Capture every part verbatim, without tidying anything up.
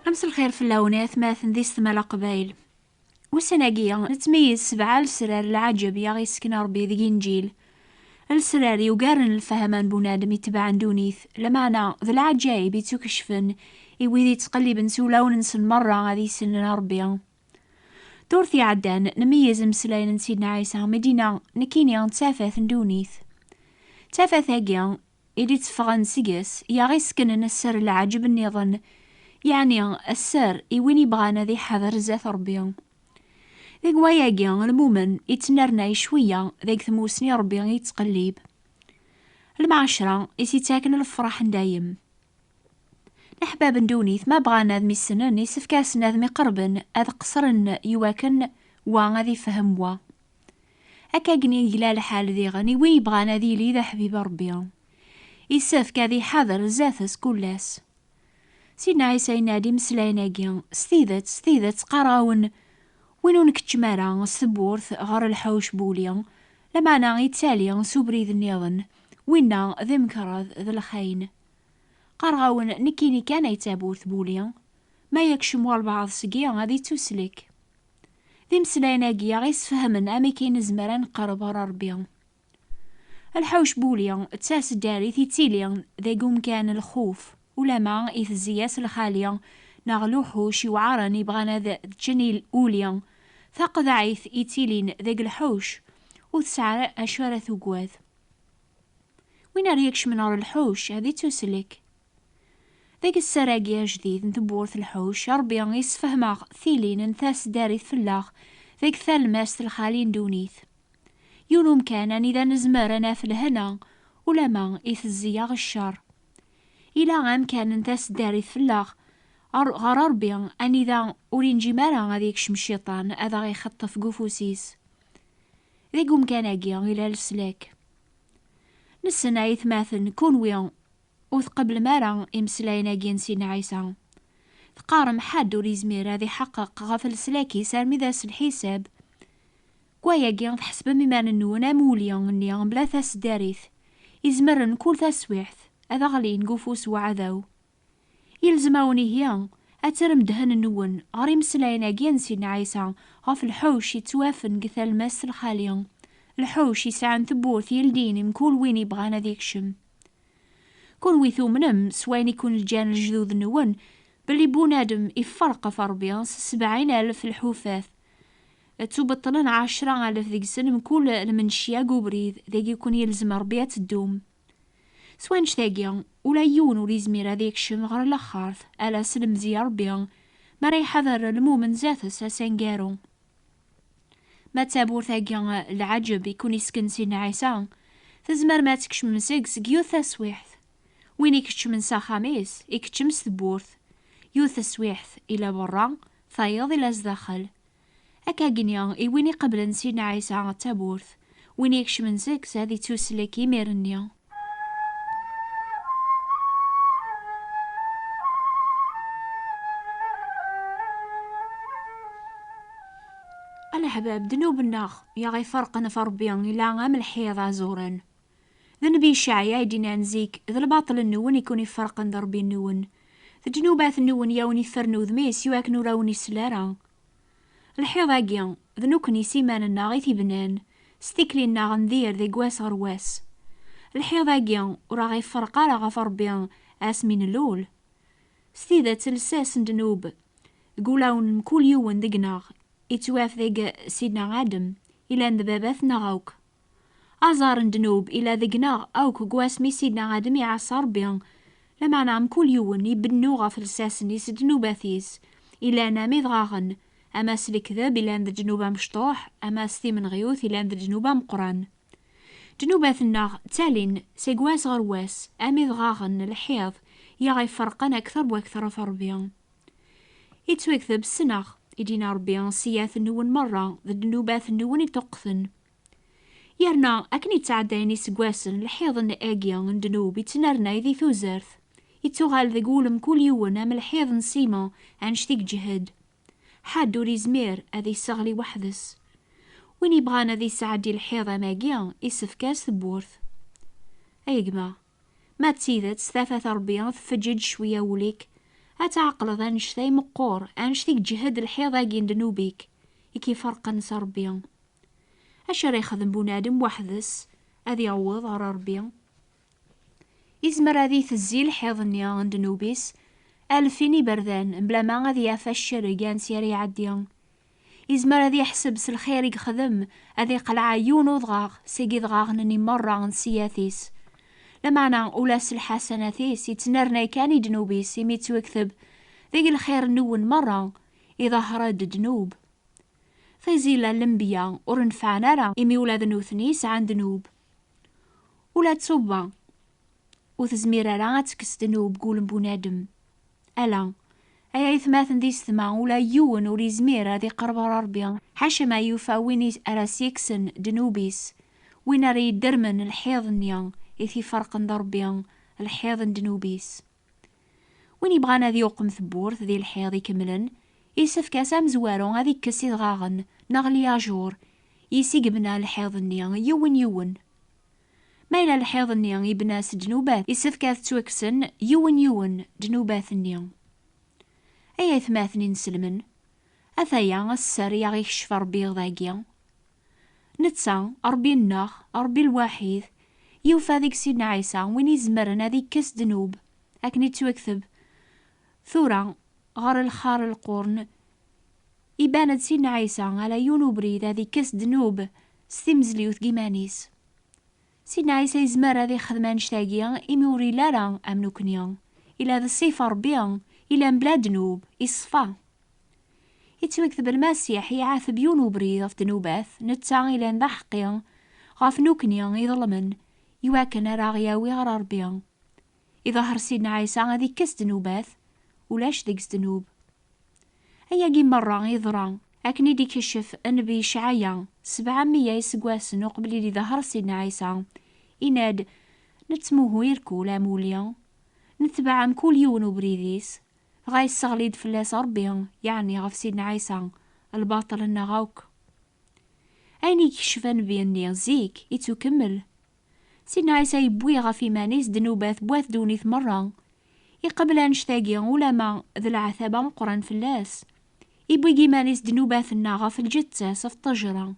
Amselxir fell-awen ay atmaten di Stemala Qbayl. Ussan-agi, nettmeyyiz sebɛa lesrar n lɛaǧeb i aɣ-yessken Ṛebbi deg Inǧil. Lesrar yugaren lfahma n bunadem itebɛen ddunit, lameɛna d lɛaǧayeb ittukecfen i wid yettqelliben s wulawen-nsen merra ad issinen Ṛebbi. Ddurt iɛeddan, nmeyyez imeslayen n Sidna Ɛisa mi d-yenna: "Nekkini d tafat n ddunit." D tafat-agi i d-itteffɣen seg-s, i aɣ-iseknen sser n lɛaǧeb nniḍen, yeɛni sser i win yebɣan ad iḥader zdat Ṛebbi. Deg wayagi, lmumen ittnernay cwiya deg tmusni Ṛebbi i yettqellib. Lmeɛcra i s-ittaken lefraḥ n dayem. Leḥbab n ddunit, ma bɣan ad m-issnen, isefk-asen ad m-iqerben, ad qeṣren iwakken wa ad ifhem wa. Akkagni i yella lḥal diɣen i win yebɣan ad yili d aḥbib n Ṛebbi. Isefk ad iḥader zdat-s kul ass. Sidna Ɛisa yenna-d imeslayen-agi: "S tidet, s tidet, qqareɣ-awen, win ur nkeččem ara s tewwurt ɣer lḥewc n wuli, lameɛna ittali s ubrid nniḍen, winna d imekreḍ d lxayen. Qqareɣ-awen, nekkini kan ay d tawwurt n wuli, ma yekcem walbeɛḍ seg-i ad ittuslek." D imeslayen-agi i aɣ-isfehmen amek i nezmer ad nqerreb ɣer Ṛebbi. Lḥewc n wuli d taseddarit ittili deg umkan n lxuf, ulama itezzi-as lxali neɣ luḥuc iweɛren yebɣan ad ččen il-, uli. Taqeḍɛit ittilin deg lḥewc ur tesɛi ara acu ara tugad. Win ara ikecmen ɣer lḥuc ad ittuslek. Deg sser-agi ajdid n tewwurt lḥuc, Ṛebbi yessefhem-aɣ tilin n taseddarit fell-aɣ deg talmast lxali n ddunit. Yiwen umkan anida nezmer ad naf lehna, ulama itezzi-aɣ ccer. Ila amkan n taseddarit fell-aɣ ar-, ɣer Ṛebbi, anida ur inǧim ara ad ikcem cciṭan ad aɣ-ixeṭṭef deg ufus-is. Deg umkan-agi ila leslak. Nessen ay atmaten, kunwi ur tqeblem ara imeslayen-agi n Sidna Ɛisa. Teqqarem ḥedd ur yezmir ad iḥeqqeq ɣef leslak-is armi d ass lḥisab. Deg wayagi tḥesbem iman-nwen am wuli-nni mebla taseddarit, izemren kul taswiɛt ad aɣlin deg ufus n uɛdaw. Yelzem-awen ihi ad terrem ddhen-nwen ɣer imeslayen-agi n Sidna Ɛisa ɣef lḥewc yettwafen deg talmast lxali, lḥewc yesɛan tewwurt yeldin i mkul win yebɣan ad ikcem. Kunwi tumnem s wayen i kun-ǧǧan lejdud-nwen, belli bunadem iferreq ɣef Ṛebbi s sebɛin alef lḥufat, ttubeṭṭlen ɛecra alef deg-sen mkul lmencya deg ubrid dagi kun yelzem Ṛebbi ad teddum. S wannect-agi, ula yiwen ur yezmir ad ikcem ɣer laxert, ala s lemzi n Ṛebbi, mi ara iḥader lmumen zdat-s ass aneggaru. Ma d tawwurt-agi n lɛaǧeb i kun-isken Sidna Ɛisa, tzemrem ad tkecmem seg-s deg yiwet taswiɛt. Win ikeččmen s axxam-is, ikeččem s tewwurt. Yiwet taswiɛt ila berra, tayeḍ ila zdaxel. Akkagni i win iqeblen Sidna Ɛisa d tawwurt, win ikecmen seg-s ad ittuslek imir-nni. A leḥbab, ddnub-nneɣ i aɣ-iferqen ɣef Ṛebbi ila am lḥiḍ azuran. D Nnbi Icɛaya i d-innan zik: "D lbaṭel-nwen i ken-iferqen d Ṛebbi-nwen. D ddnubat-nwen i awen-iffren udem-is i wakken ur awen-isell ara." Lḥiḍ-agi, d nekkni s iman-nneɣ i t-ibnan, s tikli-nneɣ ndir deg wass ɣer wass. Lḥiḍ-agi ur aɣ-iferreq ara ɣef Ṛebbi asmi nlul. S tidet, lsas n ddnub deg ulawen n mkul yiwen deg-neɣ, ittwaf deg Sidna Adem, ilan d baba-tneɣ akk. Aẓar n ddnub ila deg-neɣ akk deg wasmi Sidna Adem iɛassa Ṛebbi, lameɛna mkul yiwen ibennu ɣef lsas-nni s ddnubat-is, ilan am idɣaɣen, ama s lekdeb ilan d ddnub amecṭuḥ, ama s timenɣiwt ilan d ddnub ameqqran. Ddnubat-nneɣ ttalin seg wass ɣer wass, am idɣaɣen n lḥiḍ i aɣ-iferqen akter wakter ɣef Ṛebbi. Ittwakteb ssneɣ, i d-yenna Ṛebbi, ssiyat-nwen merra d ddnubat-nwen i ṭṭuqqten. Yerna akken i ttɛeddayen iseggasen, lḥiḍ-agi n ddnub ittnernay di tuzert. Ittuɣal deg wul mkul yiwen am lḥiḍ n ssima, annect i yeǧhed. Ḥedd ur izmir ad isseɣli weḥd-s. Win yebɣan ad isɛeddi lḥiḍ am agi, isefk-as tewwurt. Ay gma, ma d tidet s tafat Ṛebbi tfeǧǧeǧ cwiya wul-ik, Ad tɛeqleḍ annect-a i meqqur, annect i yeǧhed lḥiḍ-agi n ddnub-ik, i k-iferqen s Ṛebbi. Acu ara yexdem bunadem weḥd-s ad yaweḍ ɣer Ṛebbi? Izmer ad itezzi lḥiḍ-nni n ddnub-is alfin iberdan, mebla ma ad yaf accerreg ansi ara iɛeddi. Izmer ad yeḥseb s lxir i yexdem ad iqleɛ yiwen udɣaɣ seg idɣaɣen-nni merra n ssiyat-is. Lameɛna ula s lḥasanat-is yettnernay kan i ddnub-is, imi yettwakteb deg lxir-nwen merra iḍahher-d ddnub. Tiẓilla n lenbiya ur nefɛen ara, imi ula d nutni sɛan ddnub. Ula d tuba ur tezmir ara ad tekkes ddnub deg wul n bunadem. Ala, ay aytmaten d yessetma, ula yiwen ur yezmir ad iqerreb ɣer Ṛebbi, ḥaca ma yufa win i-, ara s-yekksen ddnub-is, win ara yeddermen lḥiḍ-nni i t-iferqen d Ṛebbi, lḥiḍ n ddnub-is. Win yebɣan ad yuqem tewwurt di lḥiḍ ikemlen, yessefk-as amezwaru ad ikkes idɣaɣen neɣ lyajur, yis i yebna lḥiḍ-nni yiwen yiwen. Ma yella lḥiḍ-nni yebna s ddnubat, yessefk ad ttwakksen yiwen yiwen ddnubat-nni. Ay aytmaten inselmen, ataya sser i aɣ-ikcef Ṛebbi dagi. Netta, Ṛebbi-nneɣ, Ṛebbi lwaḥid, yufa deg Sidna Ɛisa win izemren ad ikkes ddnub, akken i ttwakteb. Tura, ɣer lxar lqurn, iban-d Sidna Ɛisa ala yiwen ubrid ad ikkes ddnub s timezliwt n yiman-is. Sidna Ɛisa yezmer ad ixdem annect-agi imi ur yelli ara am nekni. Ila d ṣṣifa Ṛebbi, ila mebla ddnub, iṣfa. Ittwakteb Lmasiḥ iɛateb yiwen ubrid ɣef ddnubat, netta ilan d aḥeqqi, ɣef nekni iḍelmen, iwakken ara ɣ-yawi ɣer Ṛebbi. Iḍahher Sidna Ɛisa ad ikkes ddnubat, ulac deg-s ddnub. Ayagi merra yeḍra, akken i d-ikeccef nnbi Icɛaya, sebɛa meyya iseggasen uqbel i d-iḍahher Sidna Ɛisa, yenna-d: "Nettmuhu irkul am uli, netbeɛ mkul yiwen ubrid-is, dɣa yesseɣli-d fell-as Ṛebbi, yeɛni ɣef Sidna Ɛisa, lbaṭel-nneɣ akk." Ayen i yekcef nnbi-nni zik, ittukemmel. Sidna Ɛisa yewwi ɣef iman-is ddnubat n wat ddunit merra. Iqbel annect-agi ulama d leɛtab ameqqran fell-as. Iwwi deg iman-is ddnubat-nneɣ ɣef lǧetta-s ɣef ṭṭejra.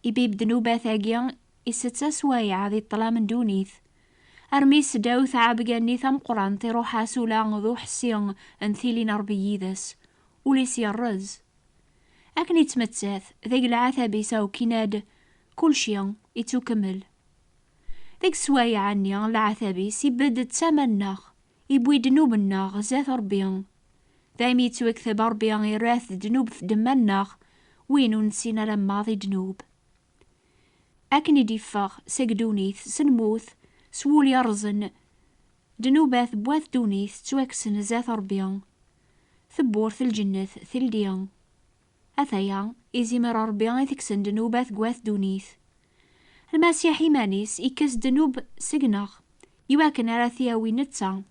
Ibib ddnubat-agi isetta swayeɛ di ṭṭlam n ddunit. Armi seddaw tɛebga-nni tameqqrant iruḥ-as ula d uḥessi n tili n Ṛebbi yid-s. Ul-is yerreẓ. Akken ittmettat deg leɛtab-is akk, yenna-d: "Kulci ittukemmel." Deg sswayeɛ-nni n leɛtab-is, ibedd d tama-nneɣ, iwwi ddnub-nneɣ zdat Ṛebbi. Daymi yettwakteb Ṛebbi irra-t ddnub f ddemma-nneɣ, win ur nessin ara maḍi ddnub. Akken i d-iffeɣ seg ddunit s lmut, s wul yerrẓen, ddnubat n wat ddunit ttwakksen zdat Ṛebbi. Tewwurt n lǧennet teldi. Ataya, izimer Ṛebbi i tekksen ddnubat n wat ddunit. Lmasiḥ iman-is ikkes ddnub seg-neɣ, iwakken ara t-yawi netta,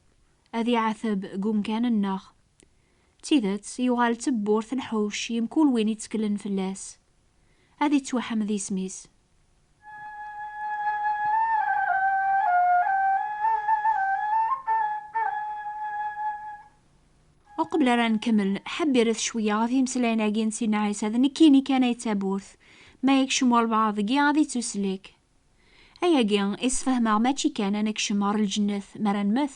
ad iɛateb deg umkan-nneɣ. D tidet, yuɣal d tewwurt n lḥuc i mkul win itteklen fell-as. Ad ittwaḥmed yisem-is. Uqbel ara nkemmel, ḥabiret cwiya ɣef imeslayen-agi n Sidna Ɛisa: "D nekkini kan ay d tawwurt, ma yekcem walbeɛḍ deg-i ad ittuslek." Ayagi i sfehmeɣ mačči kan ad nekcem ɣer lǧennet mi ara nmet,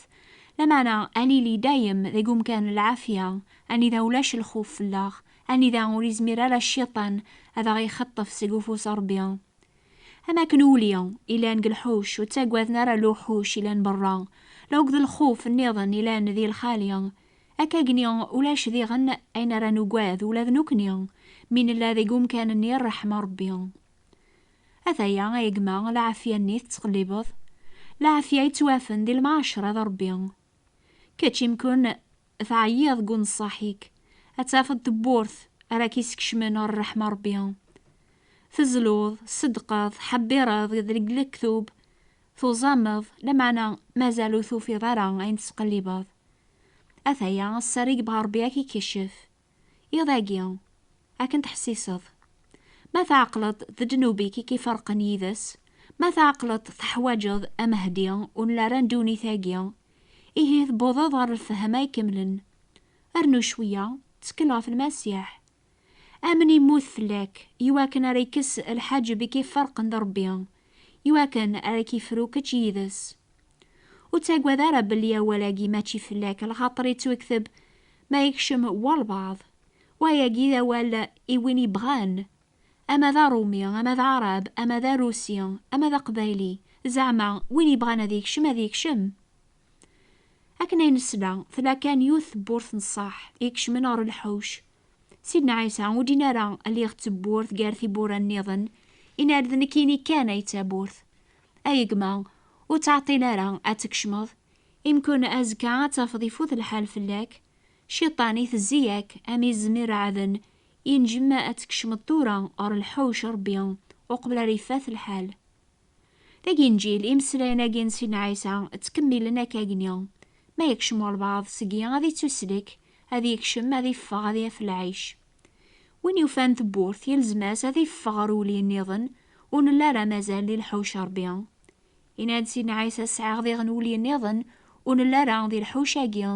lameɛna ad nili dayem deg umkan n lɛafya, anida ulac lxuf fell-aɣ, anida ur izmir ara cciṭan ad aɣ-ixeṭṭef seg ufus n Ṛebbi. Am akken uli ilan deg lḥuc ur ttaggaden ara luḥuc ilan berra, la akked lxuf nniḍen ilan di lxali, akkagni ulac diɣen ayen ara nugad ula d nekkni, mi nella deg umkan-nni n ṛṛeḥma n Ṛebbi. Ataya a gma, lɛafya-nni tettqellibeḍ, lɛafya yettwafen di lmeɛcra d Ṛebbi. Kečč imkun tɛeyyiḍ deg uneṣṣaḥ-ik, ad tafeḍ tewwurt ara k-iskecmen ɣer ṛṛeḥma n Ṛebbi. Tezluḍ, tṣeddqeḍ, tḥebbireḍ deg lektub, tuẓameḍ, lameɛna mazal ur tufiḍ ara ayen tettqellibeḍ. Ataya, sser i yebɣa Ṛebbi ad k-ikeccef. Iḍ-agi, akken teḥsiseḍ. Ma tɛeqleḍ d ddnub-ik i k-iferqen yid-s, ma tɛeqleḍ teḥwaǧeḍ amehdi ur nelli ara n ddunit-agi, Ihi tewwḍeḍ ɣer lfehma ikemlen. Rnu cwiya, ttkel ɣef Lmasiḥ. Amen immut fell-ak, iwakken ara ikkes lḥaǧeb i k-iferqen d Ṛebbi, iwakken ara k-ifru kečč yid-s. Ur ttagad ara belli awal-agi mačči fell-ak, lxaṭer ittwekteb ma yekcem walbeɛḍ. Wayagi d awal i win yebɣan, ama d Aṛumi, ama d Aɛrab, ama d Arusi, ama d Aqbayli. Zeɛma win yebɣan ad yekcem, ad yekcem. Akken ay nesla, tella kan yiwet tewwurt n ṣṣeḥ ikecmen ɣer lḥuc. Sidna Ɛisa ur d-yenni ara liɣ tewwurt gar tiwwura nniḍen, yenna-d d nekkini kan ay d tawwurt. A gma, ur ttɛeṭṭil ara ad tkecmeḍ, imken azekka ad tafeḍ ifut lḥal fell-ak. Cciṭan itezzi-yak am izem ireɛden, injem ad tkecmeḍ tura ɣer lḥuc Ṛebbi uqbel ara ifat lḥal. Dagi Inǧil, imeslayen-agi n Sidna Ɛisa ttkemmilen akkagni. Ma yekcem walbeɛḍ seg-i, ad ittuslek, ad yekcem, ad iffeɣ, ad yaf lɛic. Win yufan tewwurt, yelzem-as ad iffeɣ ɣer wulli nniḍen, ur nelli ara mazal di lḥuc Ṛebbi. Yenna-d Sidna Ɛisa, sɛiɣ diɣen wulli nniḍen, ur nelli ara di lḥuc-agi.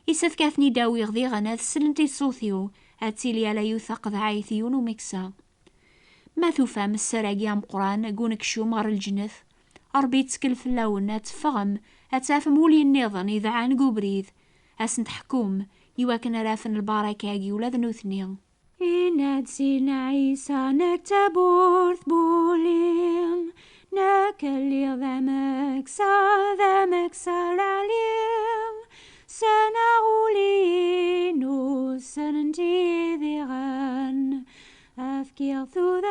Yessefk ad ten-id-awiɣ diɣen ad slent i ṣṣut-iw, ad tili ala yiwet taqeḍɛayt yiwen umeksa. Ma tufam sser-agi ameqqran deg unekcum ɣer lǧennet, Ṛebbi yettkel fell-awen ad teffɣem, ad tafem wulli nniḍen idɛan deg ubrid, ad sen-teḥkum, iwakken ara afen lbaraka-agi ula d nutni. Yenna-d Sidna Ɛisa, nekk d tawwurt n wulli, nekk lliɣ d ameksa, d ameksa lɛali, ssneɣ ul-inu, ssnen-t diɣen, efkiɣ tura